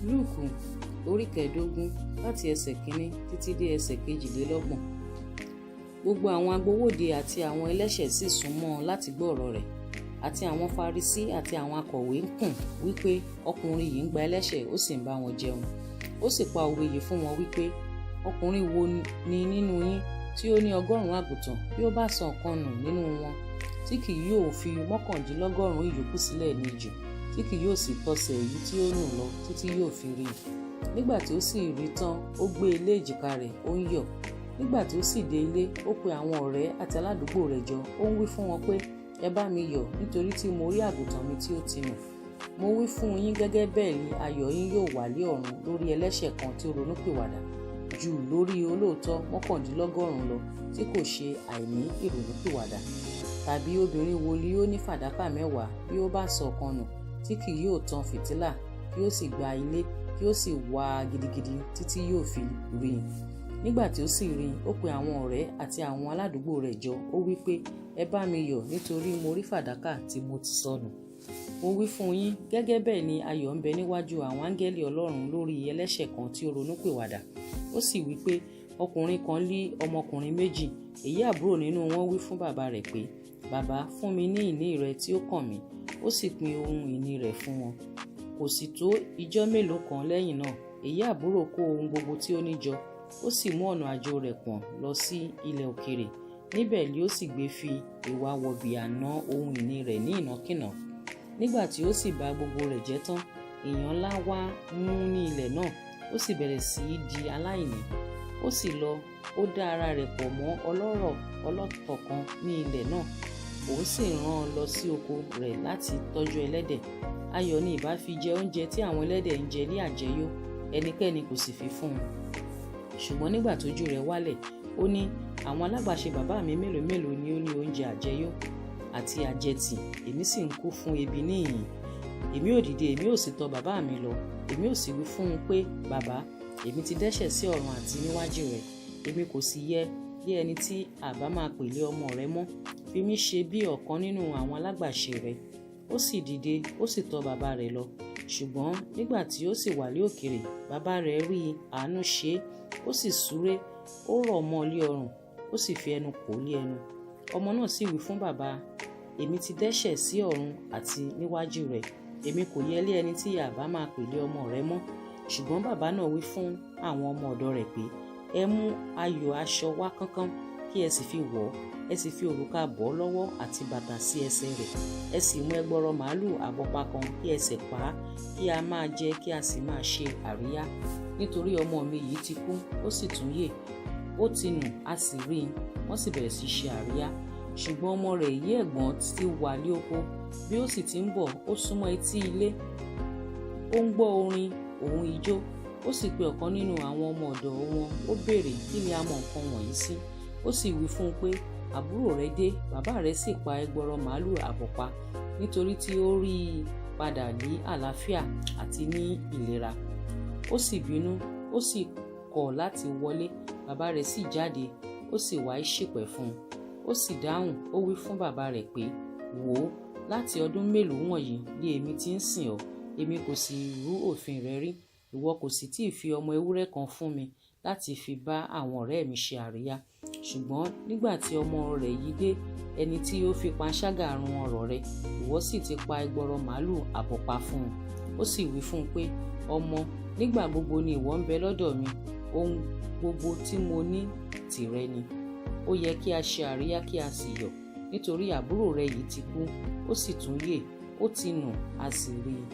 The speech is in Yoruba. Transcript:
Lúùkù orí 15 láti ẹsẹ̀ 1 títí dé ẹsẹ̀ 32. Gbogbo àwọn agbowóde àti àwọn ẹlẹ́ṣẹ̀ sì sún mọ́ ọn láti gbọ́ ọ̀rọ̀ rẹ̀. Àti àwọn Farisí àti àwọn akọ̀wé ń kùn wípé, "Ọkùnrin yìí ń gba ẹlẹ́ṣẹ̀, ó sì ń bá wọn jẹun." Ó sì pa òwe yìí fún wọn wípé, "Ọkùnrin wo ni nínú yín tí ó ní 100 àgùntàn, bí ó bá sọ ọ̀kan nù nínú wọn, tí kì yóò fi 99 ìyókù sílẹ̀ ní ijù, tí kì yóò sì tọsẹ̀ èyí tí ó nù lọ títí yóò fi rí i? Nígbà tí ó sì rí tán, ó gbé e lé èjìká rẹ̀, ó ń yọ̀. Nígbà tí ó sì dé ilé, ó pe àwọn ọ̀rẹ́ àti aládùúgbò rẹ̀ jọ, ó ń wí fún wọn pé, 'Ẹ bá mi yọ̀, nítorí tí mo rí àgùntàn mi tí ó ti nù.' Mo wí fún yín, gẹ́gẹ́ bẹ́ẹ̀ ni ayọ̀ yín yóò wà lé ọ̀run lórí ẹlẹ́ṣẹ̀ kan tí ó ronúpìwàdà, jù lórí olóòótọ́ 99 lọ tí kò ṣe àìní ìrònúpìwàdà. Tàbí obìnrin wo ni ó ní fàdákà 10, bí ó bá sọ ọ̀kan nù, tí kì yóò tan fìtílà, kí ó sì gbá ilé, kí ó sì wá a gidigidi títí yóò fi rí i? Nígbà tí ó sì rí i, ó pe àwọn ọ̀rẹ́ àti àwọn aládùúgbò rẹ̀ jọ, ó wí pé, 'Ẹ bá mi yọ̀, nítorí mo rí fàdákà tí mo ti sọnù.' Mo wí fún yín, gẹ́gẹ́ bẹ́ẹ̀ ni ayọ̀ ń bẹ níwájú àwọn áńgẹ́lì Ọlọ́run lórí ẹlẹ́ṣẹ̀ kan tí ó ronúpìwàdà." Ó sì wí pé, "Ọkùnrin kan lí ọmọkùnrin méjì. Èyí àbúrò nínú wọn wí fún bàbá rẹ̀ pé, 'Bàbá, fún mi ní ìní rẹ tí ó kàn mí.' Ó sì pín ohun ìní rẹ̀ fún wọn. Kò sì tó ijọ́ mélòó kan lẹ́yìn náà, èyí àbúrò kó ohun gbogbo tí ó ní jọ, ó sì mú ọ̀nà àjò rẹ̀ pọ̀n lọ sí ilẹ̀ òkèèrè. Níbẹ̀ ni ó sì gbé fi ìwà wọ̀bìà ná ohun ìní rẹ̀ ní ìnákìná. Nígbà tí ó sì ba gbogbo rẹ̀ jẹ́ tán, ìyàn ńlá wá mú ní ilẹ̀ náà, ó sì bẹ̀rẹ̀ sí í di aláìní. Ó sì lọ, ó dá ara rẹ̀ pọ̀ mọ́ ọlọ́rọ̀ ọlọ́tọ̀ kan ní ilẹ̀ náà, òun sì rán an lọ sí oko rẹ̀ láti tọ́jú ẹlẹ́dẹ̀. Ayọ̀ ni ìbá fi jẹ oúnjẹ tí àwọn ẹlẹ́dẹ̀ ń jẹ ní àjẹyó, ẹnikẹ́ni kò sì fi fún un. Ṣùgbọ́n nígbà tójú rẹ̀ wálẹ̀, ó ní, 'Àwọn alágbàṣe bàbá mi mélòó mélòó ni ó ní oúnjẹ àjẹyó àti àjẹtì, èmi sì ń kú fún ebi níhìn-ín. Èmi ò dìde, èmi ò sì tọ̀ bàbá mi lọ, èmi ò sì wí fún un pé, Bàbá, èmi ti dẹ́ṣẹ̀ sí ọ̀run àti níwájú rẹ. Èmi kò sì yẹ bí ẹni tí àbá máa pè lé ọmọ rẹ mọ́. Fi mí ṣe bí ọ̀kan nínú àwọn alágbàṣe rẹ.' Ó sì dìde, ó sì tọ̀ bàbá rẹ̀ lọ. Ṣùgbọ́n nígbà tí ó sì wà lé òkèèrè, bàbá rẹ̀ rí àánú ṣe é, ó sì súré, ó rọ̀ mọ́ lé ọrùn, ó sì fi ẹnu kò ó lé ẹnu. Ọmọ náà sì wí fún bàbá, 'Èmi ti dẹ́ṣẹ̀ sí ọ̀run àti níwájú rẹ. Èmi kò yẹ lé ẹni tí àbá máa pè lé ọmọ rẹ mọ́.' Ṣùgbọ́n bàbá náà wí fún àwọn ọmọ ọ̀dọ̀ rẹ̀ pé, 'Ẹ mú ayọ̀ aṣọ wá kánkán, kí ẹ sì fi wọ̀ ọ́. Ẹ sì fi òrùka bọ̀ ọ́ lọ́wọ́ àti bàtà sí ẹsẹ̀ rẹ̀. Ẹ sì mú ẹgbọrọ màálù àbọ́pa kan, kí ẹ sì pa á, kí a máa jẹ, kí a sì máa ṣe àríyá. Nítorí ọmọ mi yìí ti kú, ó sì tún yè; ó ti nù, a sì rí i.' Wọ́n sì bẹ̀rẹ̀ sí ṣe àríyá. Ṣùgbọ́n ọmọ rẹ̀ èyí ẹ̀gbọ́n ti wà ní oko. Bí ó sì ti ń bọ̀, ó súnmọ́ etí ilé, ó ń gbọ́ orin òun ijó. Ó sì pe ọ̀kan nínú àwọn ọmọ ọ̀dọ̀ wọn, ó béèrè kí ni a mọ nǹkan wọ̀nyí sí. Ó sì wí fún un pé, 'Àbúrò rẹ dé, bàbá rẹ sì pa ẹgbọrọ màálù àbọ̀pa, nítorí tí ó rí i padà ní àlàáfíà àti ní ìlera.' Ó sì bínú, ó sì kọ̀ láti wọlé. Bàbá rẹ̀ sì jáde, ó sì wá ìṣìpẹ̀ fún un. Ó sì dáhùn, ó wí fún bàbá rẹ̀ pé, 'Wò ó, láti ọdún mélòó wọ̀nyí ni èmi ti ń sìn ọ́, èmi kò sì rú òfin rẹ rí. Ìwọ kò sì tí ì fi ọmọ ewúrẹ́ kan fún mi láti fi bá àwọn ọ̀rẹ́ mi ṣe àríyá. Ṣùgbọ́n nígbà tí ọmọ rẹ̀ yìí dé, ẹni tí ó fi panṣágà run ọrọ̀ rẹ̀, ìwọ sì ti pa ẹgbọrọ màálù àbọ̀pa fún un.' Ó sì wí fún un pé, 'Ọmọ, nígbà gbogbo ni ìwọ ń bẹ lọ́dọ̀ mi, ohun gbogbo tí mo ní tìrẹ ni. Ó yẹ kí a ṣe àríyá, kí a sì yọ̀, nítorí àbúrò rẹ yìí ti kú, ó sì tún yè; ó ti nù, a sì rí i."